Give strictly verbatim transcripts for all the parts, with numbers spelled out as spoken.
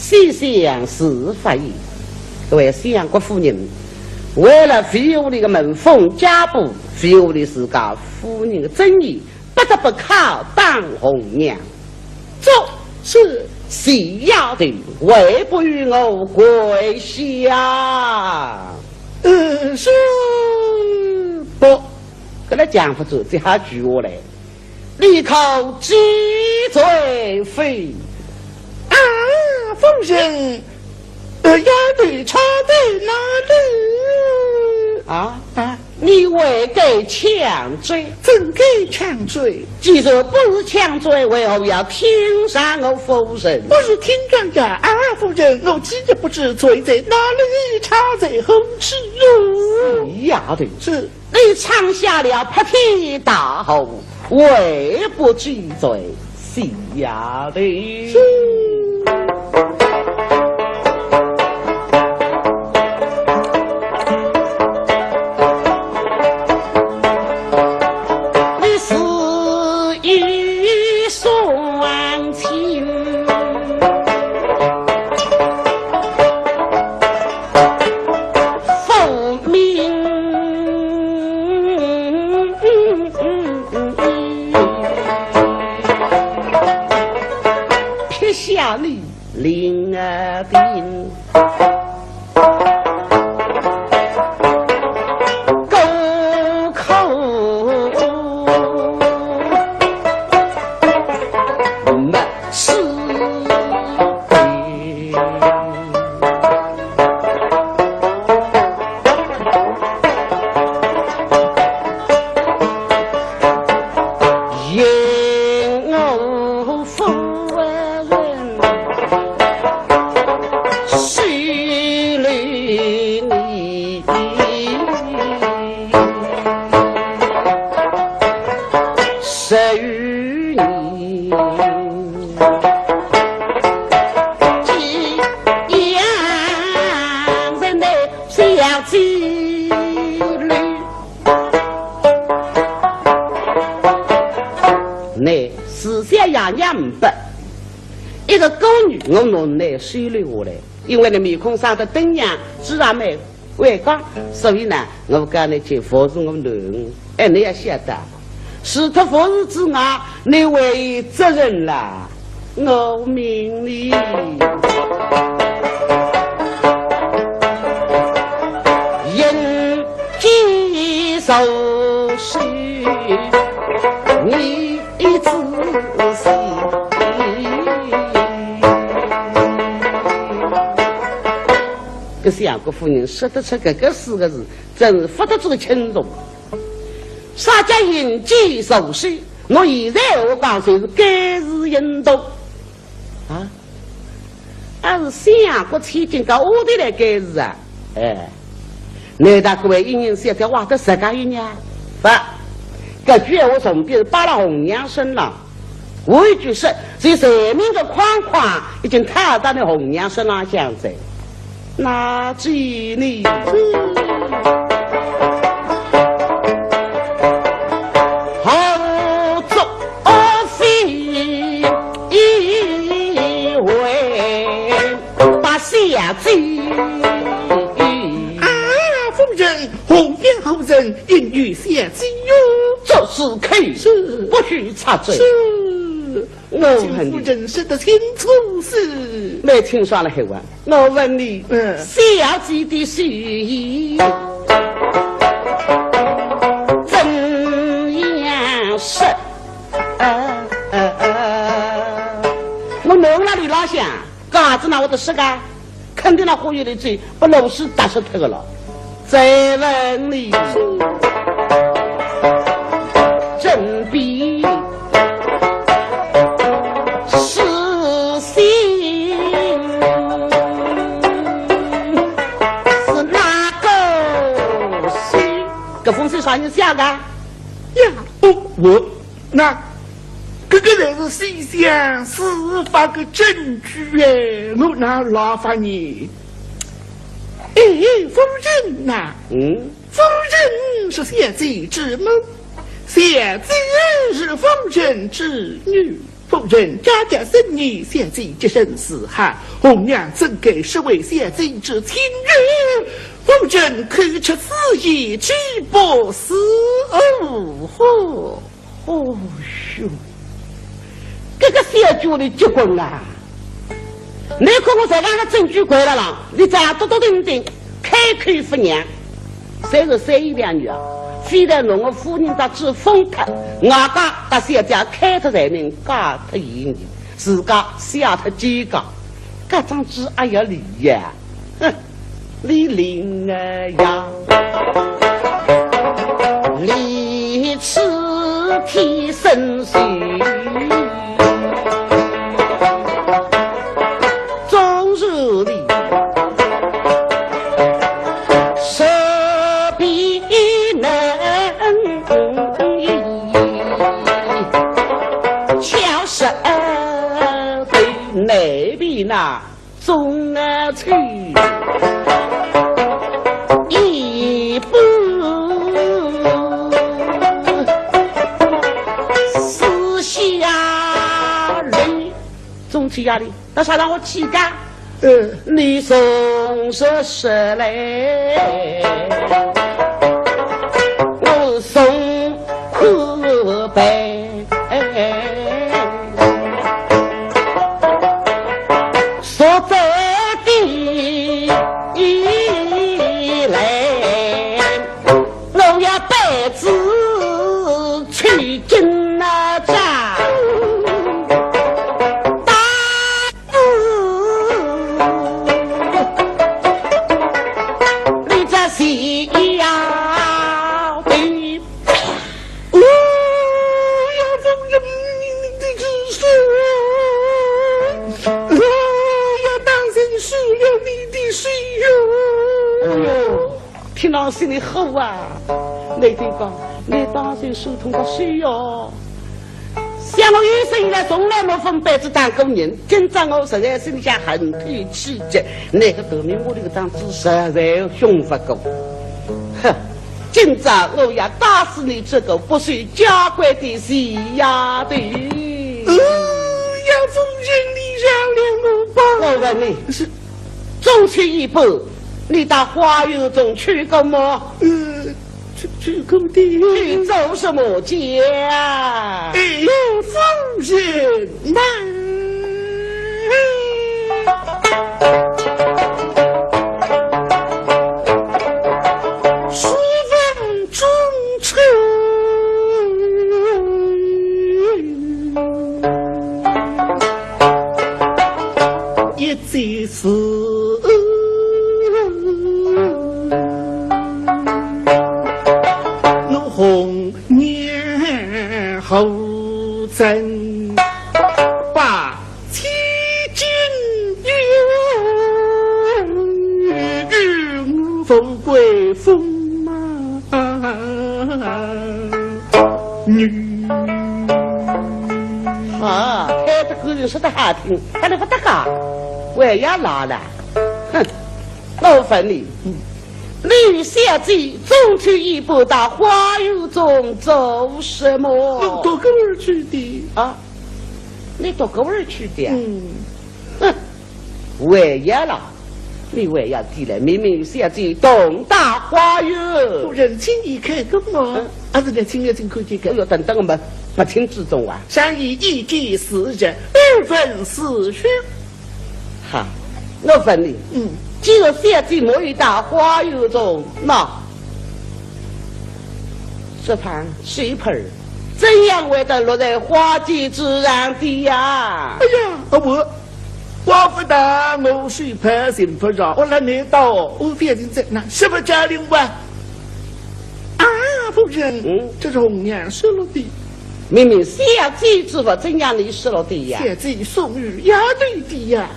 先生是法医，搿位相国夫人，为了维护俚个门风家布，维护俚自家夫人个尊严，不得不靠当红娘。做是。徐丫头，还不与我跪下？呃，是。不，搿来讲勿出，只好跪下来。 你可知罪否？啊，夫人，呃，丫头插在哪里？啊？啊？你为该抢罪？怎该抢罪？既然不是抢罪，为何要听上我夫人？不是听上呀，啊，夫人，我既然不知罪在哪里，插在何处哟？徐丫头。是。 你闯下了泼天大祸，还不知罪，徐丫头。是。你是一双情 分明撇下你林儿定，孤苦没 是的。因我夫人收留你， 十余年，寄养在你小姐里。乃自小爷娘呒不，一个孤儿，我拿倷收留下来，因为倷面孔生得登样，自然蛮 为讲，所以呢，我讲倷去服侍我囡儿，哎，倷要晓得，除脱服侍之外，倷还有责任啦。我命你应该受事，你 一仔细。搿相国夫人说得出搿个四个字，真是不得这个轻重。啥叫应该受事？我现在我讲就是该是应当。啊？ 啊，是相国千金到屋里来该是啊？哎，难道各位一人是要再挖得自家一样？不，搿句闲话从边是摆辣红娘身浪。我一句说，这人命个框框已经套到了红娘身浪向哉。 那这里何作非为八小姐？啊，夫人，红娘何人应与小姐哟？做事可以，是。不许插嘴。是。 我问你，请夫人说得清楚些。蛮清爽了，还问？我问你，嗯。小姐的手艺怎样说？啊，啊，啊。我问了你老乡，嘎子拿我的说个，肯定拿花园里去，把老师打死脱个了。再问你，真比 是心是哪个心？搿封信啥人写个？呀，哦，我，那，搿个才是西厢司法个证据哎，我哪拉法呢？哎，夫人呐，嗯？夫人是小姐之母，小姐是夫人之女。夫人家家生意，小姐洁身自好，红娘怎敢失为小姐之亲热？夫人可知此言岂不是？哦吼！哦哟，搿个小鬼里结棍啦！你看我在浪个证据掼了浪，你再笃笃定定，开口勿让。 虽然三言两语啊，非但弄我夫人搭子疯脱，外加搭小姐开脱罪名，嫁脱嫌疑，自家写脱奸家，搿张纸哎呀离呀，哼，离灵啊呀，离此天生死。 总是你势必能，巧舌对内比那中啊去一步，四下人。 总去呀哩，到啥让我去干？呃，你送说说嘞，我送苦悲。说这地来，我要背子去见那张。 你这是要对。哦呀，夫人，你的是，我要当然是要你的是哟。哎呦，听到心里好啊，你听讲，你当然是痛个是哟。 想我一生以来从来没分别子打过人，今朝我实在心里向恨透气结，那个头面我这个当子实在凶不过。哼，今朝我要打死你这个不守家规的死丫头！哎呀，夫人，你饶了我吧。我问你，是，中秋一半，你到花园中去过吗？呃， 去，去过的。去做什么家？哎呀，夫人呐，书房中秋。 一件事，我红娘何曾把千金与我富贵风马 女。啊，开得口就说得好听，还能不得个？我也老了。哼，我问你，你与小姐中秋一半到花园中做什么？我独个儿去的。啊，你独个儿去的啊？嗯。哼， 为呀啦，你为呀地来，明明小姐同到花园。夫人，请你看过我，嗯。还是来请我进去看看。哎呦，等等我们，我请之中啊。常言一见是人，二问是虚。哈，我问你，嗯。既然小姐没有到花园中，那这盘水盆儿怎样会得落在花间之上的呀？哎呀，我 怪不得我手帕寻不着，我来难道我反正在那什么家里哇？啊，夫人，嗯？这是红娘失落的。明明小姐之物，怎样你失落的呀？小姐送与丫头的呀。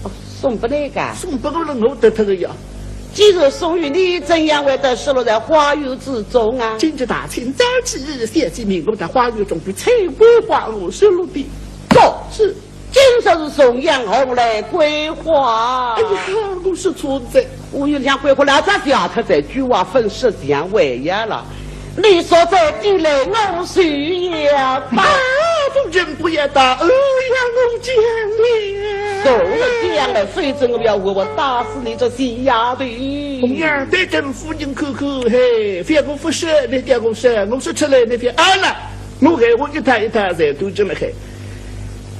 哦，送不来个？送不过了，我得脱的呀。既然送与你，怎样会得失落在花园之中啊？今日大清早起，小姐命我在花园中去采桂花，我失落的。走。是。 今日是重阳红来桂花。哎呀，我说错哉。我又想桂花老早掉脱，这句话分说像为呀了。你说这地来我谁呀？啊，夫人不要打，哎呀，我讲了。我讲了，非准我要活活打死你这死丫头。红娘对准夫人看看，嘿，覅我勿说，你叫我说，我说出来，你覅啊了，我闲话一塌一塌，侪都这么黑。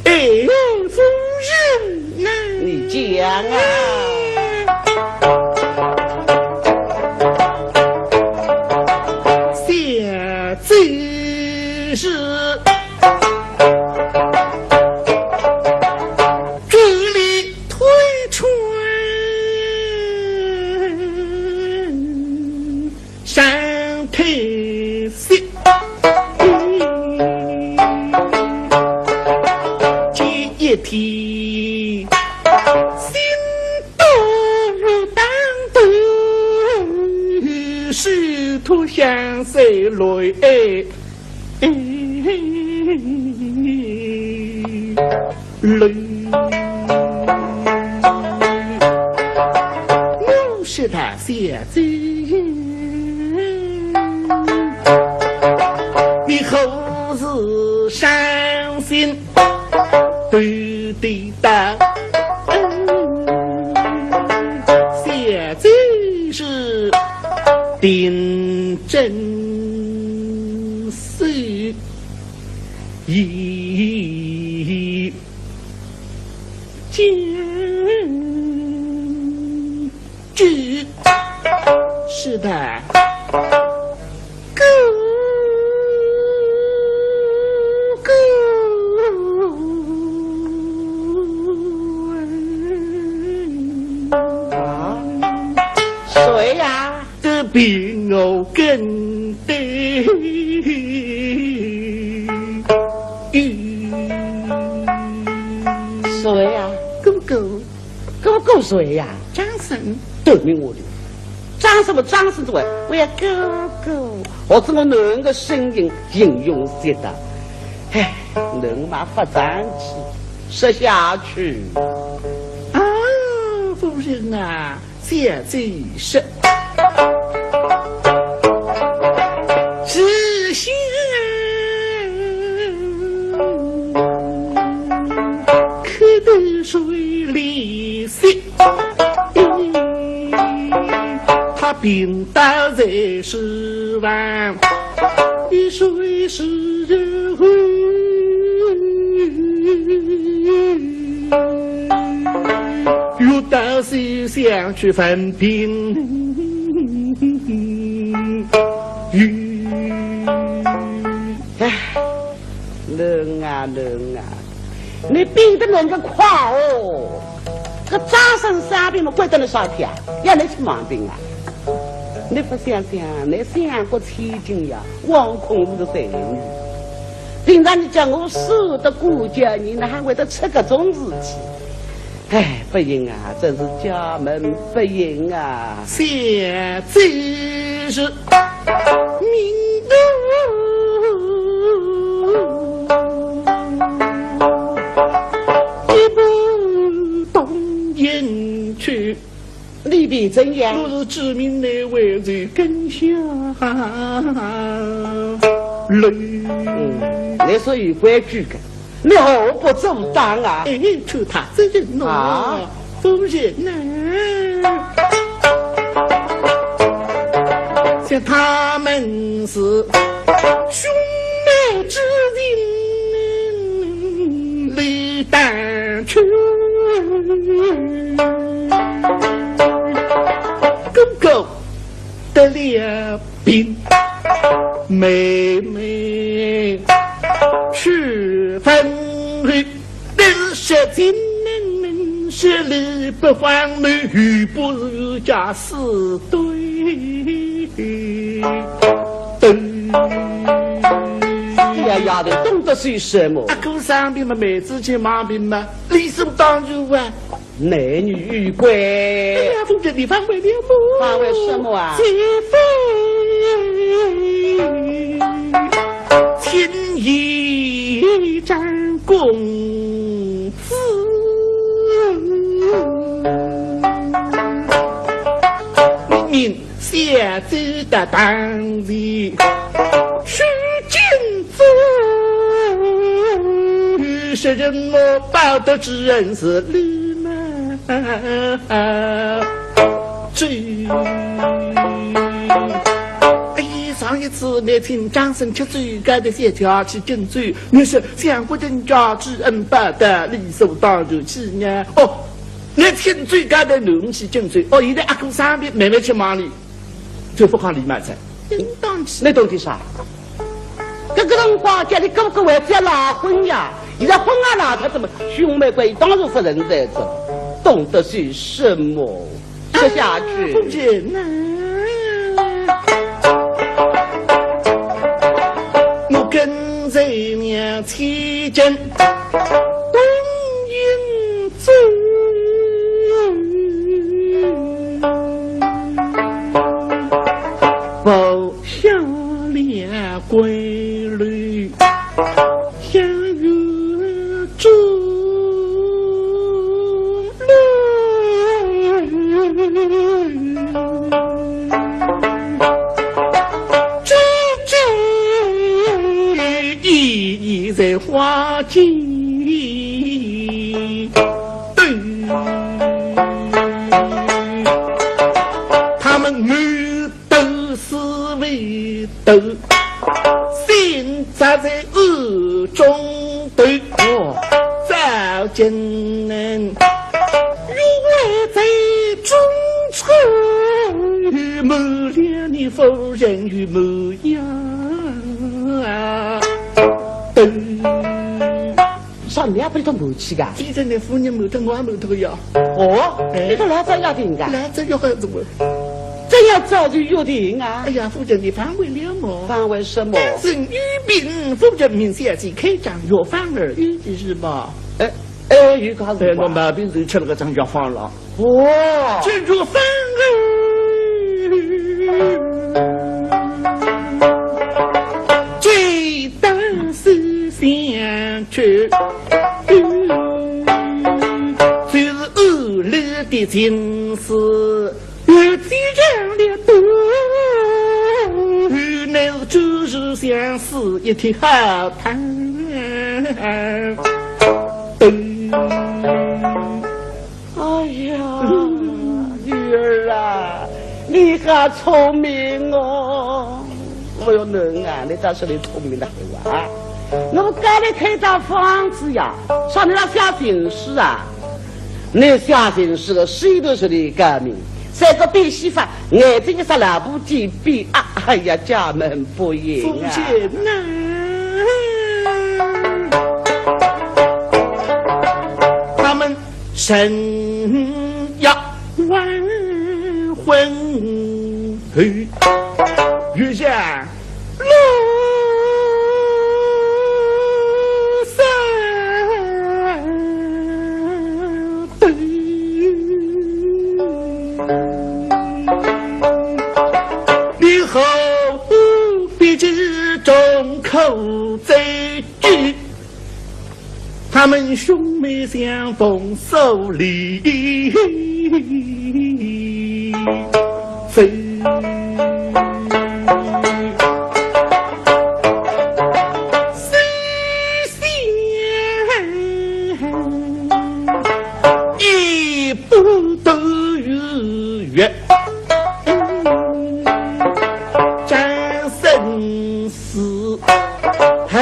哎，夫人呐，你讲啊。小姐是 这里推穿上推西，这一天心都当头，是托相随来。 我是大小姐，你何时伤心对对答？小姐是定真 是一件事。是的。哥哥。啊？谁呀？ 这比我更得意。谁呀？哥哥。哥哥谁呀？张生。对面我的。张什么张生之外，我要哥哥。我怎么能个声音形容些的？唉，能嘛发展起，说下去。啊，夫人啊， 小姐说，只想磕头水里洗，他病倒在书房，一水是人回。 欲到西厢去问病。唉，人啊人啊，你病得能个快哦！搿张生生病么关得了啥体啊？要你去望病啊？你勿想想，你想过千金呀，枉空是个才女。平常你叫我守得顾家，你哪还会得出搿种事体？ 唉，不幸啊，真是家门不幸啊。小姐是命中一步东营去。里边怎样？我是知命难违，就跟下来。嗯，你是有规矩的。 你何不阻挡啊？哎，求他这人喏，啊？夫人呐，像他们是兄妹之情，理当去。哥哥得了 病，妹妹去问候，但是说情人们是理不方，你又不如家死对等。哎呀，丫头懂得些什么？啊，哥生病嘛，妹子去望病嘛，理所当然啊。 男女有关。哎呀，夫人，你反悔了么？反悔什么啊？姐夫，请一张公子。明明小姐的堂前，许金子。说什么报得之恩是礼貌之。哎，上一次你请张生吃酒，搞得小姐去敬酒，你说相国人家知恩报德，理所当然去呢。哦，你请酒搞得侬去敬酒，哦，现在阿哥生病，慢慢去忙哩，就不讲礼貌哉。应当去。你懂得啥？ 搿个辰光叫你哥哥为仔要赖婚呀，现在婚也赖脱，怎么兄妹关系当然勿存在哉，懂得些什么？说下去。啊，夫人呐，我跟随娘亲近东瀛州。 包下了归路，相遇中路。这这一一在花间。 对，他们谋斗思为斗，心扎在暗中斗。哦，早今能，欲为在中秋，谋了你夫人与模样。斗。 啥，你也拨伊搭瞒去个？反正倷夫人瞒脱，我也瞒脱个呀。哦，哎。伊搭老早约定个？老早约好个么。真要早就约定啊？哎呀，夫人，你反悔了么？反悔什么？当时有病，夫人命小姐开张，药方儿有的是吧？哎，哎，有个是吧？哎，我毛病就吃了搿张药方了。 哦。这药方儿，这当时想去，就是暗里的情思，有几样的多，乃是就是想死一条好汉。哎呀，女儿啊，你好聪明哦！哎哟，囡儿啊，你倒是你聪明得很啊！我教你开张方子呀，啥，你要写情书啊？你写情书个手头是你革命，三个变戏法，眼睛一眨，老婆见变啊，哎呀，家门不幸啊！夫人呐，他们 深夜黄昏后，月下落山灯。你何必这种苦悲剧？ 他们兄妹相逢手里分，心相依，不得逾越。张生死 恨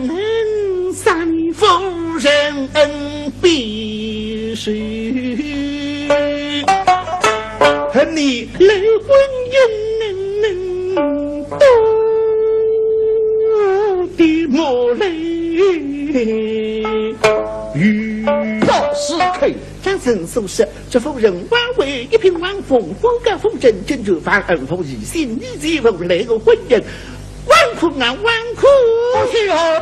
恨杀你夫人恩必仇，恨你来婚姻多的母泪雨。赵世凯，张生所说，这夫人枉为一品王凤，不告夫人，今日反恩负义，信你姐夫来个婚姻，枉苦啊，枉苦！不是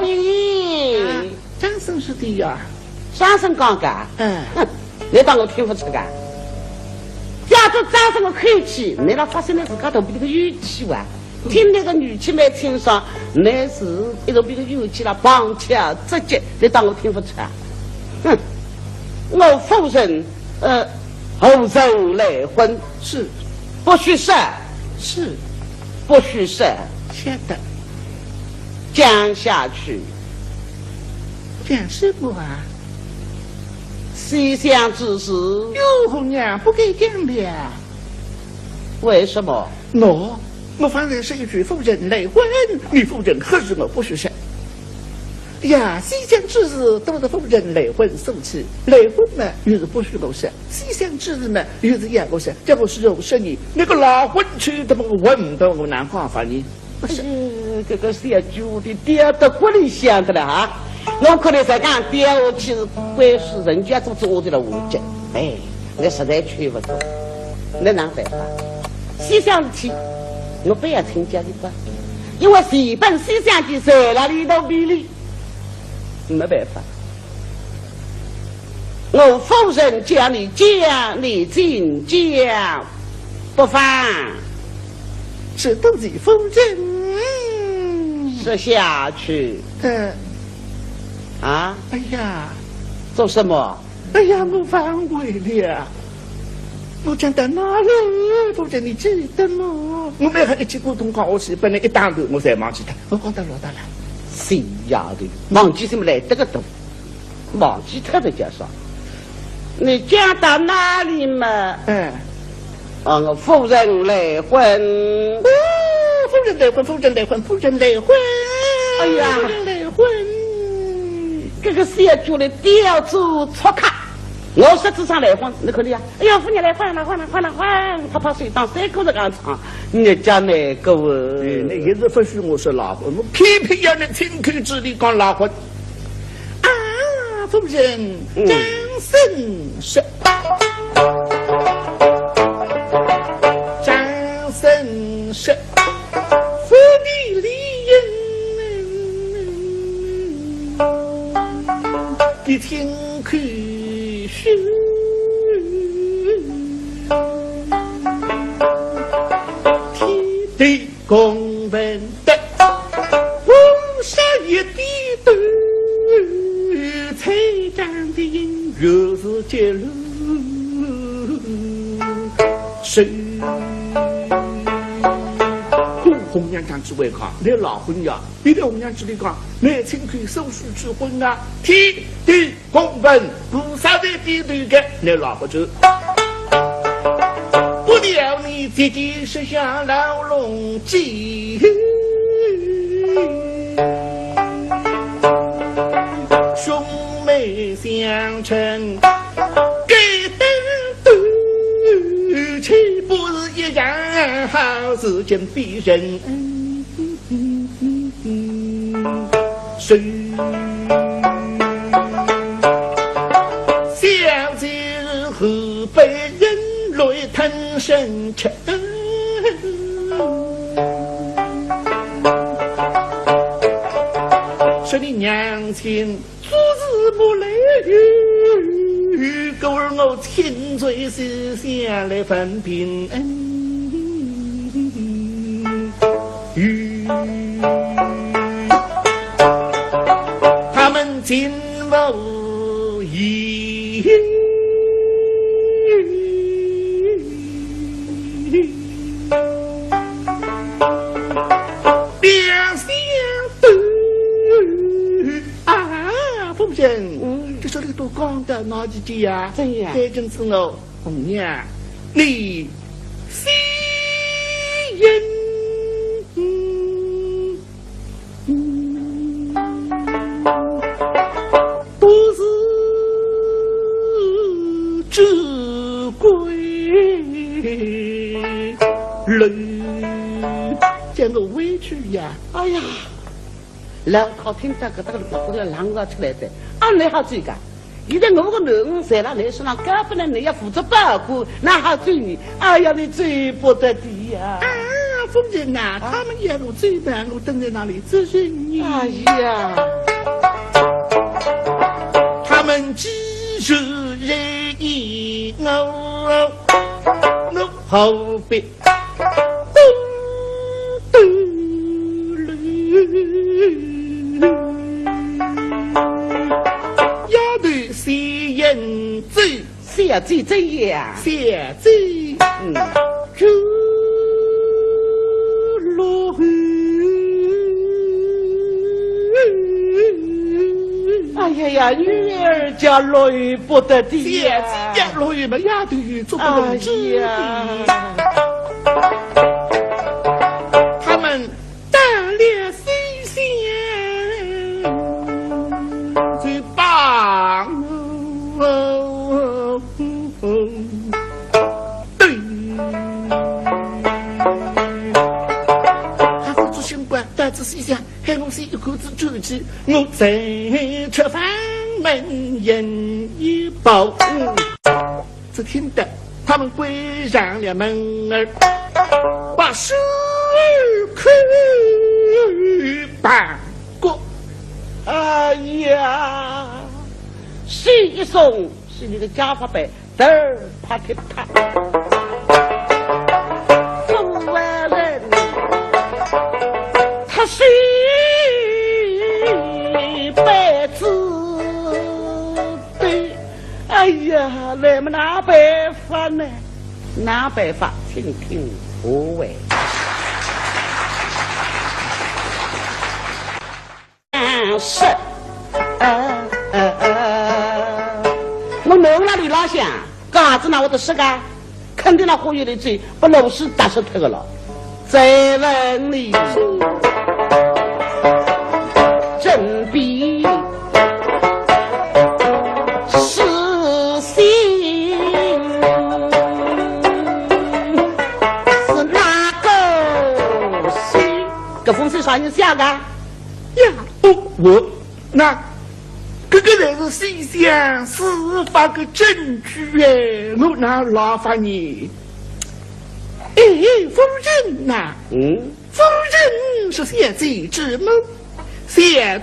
你。啊，张生说的呀。张生讲个？嗯。哼，你当我听不出个？借着张生个口气，你那发现了自家肚皮里个怨气哇？ 听那个语气蛮清爽，乃是一种比较语气啦，旁敲侧击，你当我听不出啊？哼，我夫人，呃，何时来婚？是。不许说。是。不许说。晓得。讲下去。讲什么啊？西厢之事。哟，红娘，不该讲的呀。为什么？喏，我方才说一句夫人来婚，你夫人合意我不许说。呀，西厢之事都是夫人来婚所起，来婚嘛，又是不许我说。西厢之事嘛，又是要我说，叫我是有说你，那个老婚去，怎么混到我难看法呢？ 哎呦，搿个小鬼的吊得骨里向的了哈！我看你再讲吊下去是关系人家做做的了，我讲，哎，那实在劝不过，那哪办法？西厢事体，我不要请教你吧，因为全本西厢记在那里头比例，没办法。我夫人叫你讲，你尽讲。 不妨。是，多谢夫人。说下去。嗯。啊？哎呀。做什么？哎呀，我忘怀了。我讲到哪里？夫人，你记得吗？我们还一起过冬考试，本来一大段我才忘记脱，我讲到哪搭了？死丫头，忘记什么来得个多？ 忘记脱的叫啥？你讲到哪里嘛？嗯。啊，我夫人来婚。哦，夫人来婚，夫人来婚，夫人来婚。哎呀。夫人来婚。搿个小鬼的吊子戳开，我说这场来婚，你看你呀。哎呀，夫人来婚了，婚了，婚了，婚，啪啪水当三个人唱，人家那个哦。哎，那也是不许我说拉婚，我偏偏要你亲口之里讲拉婚。 啊，夫人，嗯。张生说，张生说，夫人理应你亲口说，天地 公文的，五十一点头，才讲的音乐是结路。是。红娘讲起为讲，那老婚呀，你对红娘这里讲，那亲口手续之婚啊，天地 公文，菩萨在点头个，那老不走。不料你姐姐设下牢笼计，兄妹相称，该等斗气不是一样好事情，必人 谁？小姐是河北人，来探身去。说你娘亲 做事不来由，故而我亲自是想来问平恩。与他们进屋以后，两相对 啊，夫人，嗯。这说你都讲到哪里去呀？怎样？该真是我红娘，你心，嗯，嗯，都是这鬼了，叫我委屈呀。哎呀， 老太听到搿搭个骨头浪潮起来的，啊，你好追个。现在我个囡儿在了，你身上根本呢，你要负责保护，哪好追你？哎呀，你追不得的呀！啊，夫人呐，啊？他们也要追的，我等在那里，这是你。哎呀，他们既是人意，我，我何必 丫头，先行走。小姐怎样？小姐，嗯。这路。哎呀，哎呀，女儿家累不得的呀。小姐家累嘛，丫头有足够的。哎呀。他们到了西厢，就罢了。对。还不知新官，到仔西厢， 喊我先一口子转去，我再出房门迎一步。嗯，只听得他们关上了门儿，把手儿口把过。哎呀，是一松，是你的家法呗。 嘚儿啪踢啪。夫人，他是被子的。哎呀，那么哪办法呢？哪办法？听听我话。 是，呃，呃，呃，我弄了你老想，嘎子拿我的事啊，肯定拿忽悠里去，把老师打死脱个了。再问你，真比是心是哪个心？搿封信啥人写的？ 呀，哦，我，那，搿个才是西厢事发的证据哎，我哪拉法呢？哎，夫人呐，嗯？夫人是小姐之母，小姐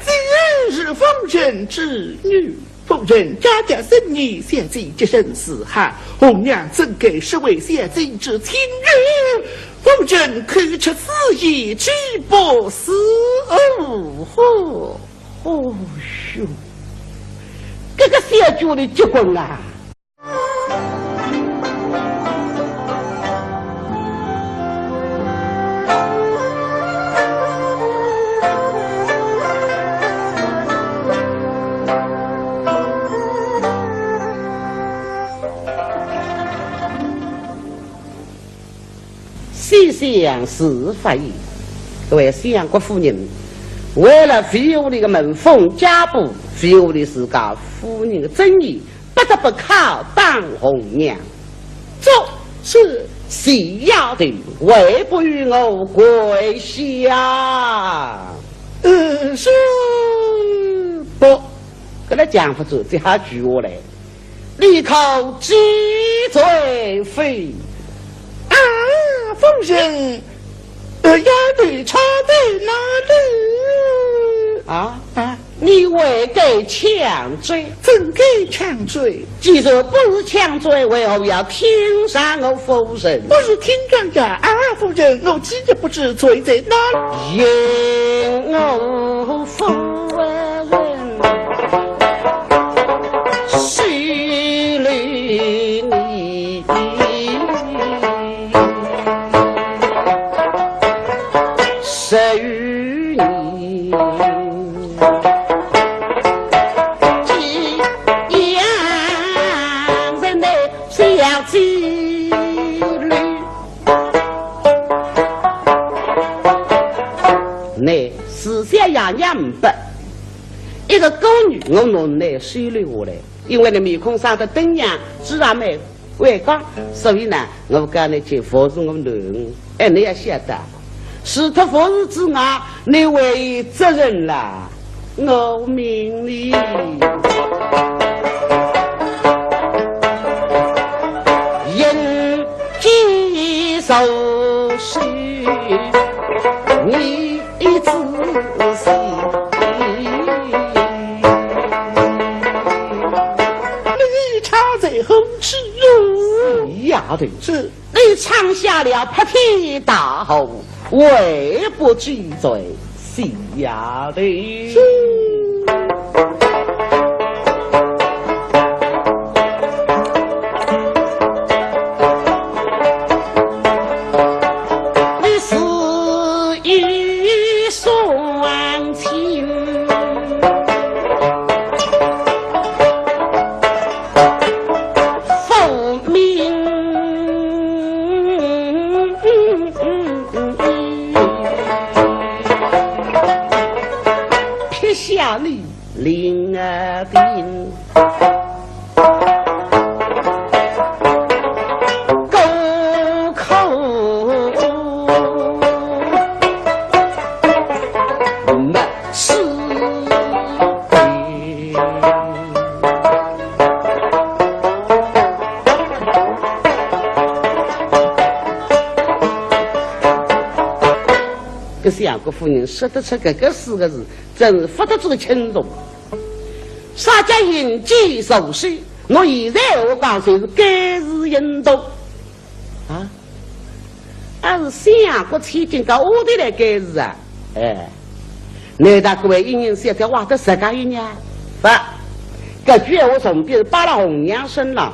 是夫人之女，夫人家教森严，小姐洁身自好，红娘怎敢失为小姐之亲热？夫人口出此言，岂不是无辜？ 哦哟，搿个小脚的结棍啊！ 西厢事发矣，搿位相国夫人为了维护俚个门风家谱，维护俚自家夫人个尊严，不得不靠打红娘。这是小丫头，还不与我跪下？呃，是不？搿能讲勿出，只好跪下来。 你可知罪否？啊，夫人，呃，丫头插在哪里？啊？啊？你为该抢罪？怎该抢罪？既然不是抢罪，为何要听上我夫人？不是听上呀，啊，夫人，我既然不知罪在哪里？因我 夫人，谁理你？谁与你？寄养在那小姐里。 倷是小爷娘呒不，一个孤女，我拿倷收留下来，因为倷面孔生得登样，自然蛮伟光，所以呢，我讲倷去服侍我囡儿。哎，倷要晓得，除脱服侍之外，倷还有责任啦。 我命你应该受死，你自死。你插在何处？是丫头。是。 你闯下了泼天大祸，还不知罪，是丫头。是。你是一双亲。定。 搿相国夫人说得出搿个四个字，真是不得罪轻重。啥叫引介入室？倷现在我讲就是监视引渡啊，还是相国千金到屋里来监视啊？哎，难道各位一人是要再挖得十个一样？不，搿句闲话从边是摆了红娘身浪。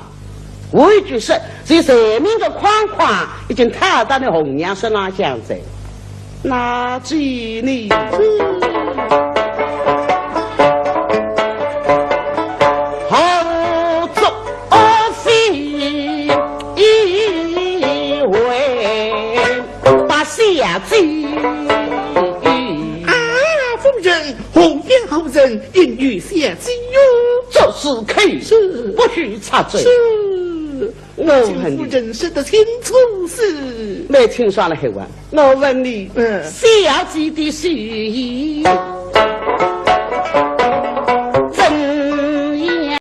我一句说，这人命的框框已经套到了红娘身浪向哉。那这里好做非为把下罪。啊，夫人，红娘何人，应有下罪哟。这是可以，是。不许插嘴。是。 我问你，夫人说得清楚些。蛮清爽了，还问？我问你，嗯。小姐的手艺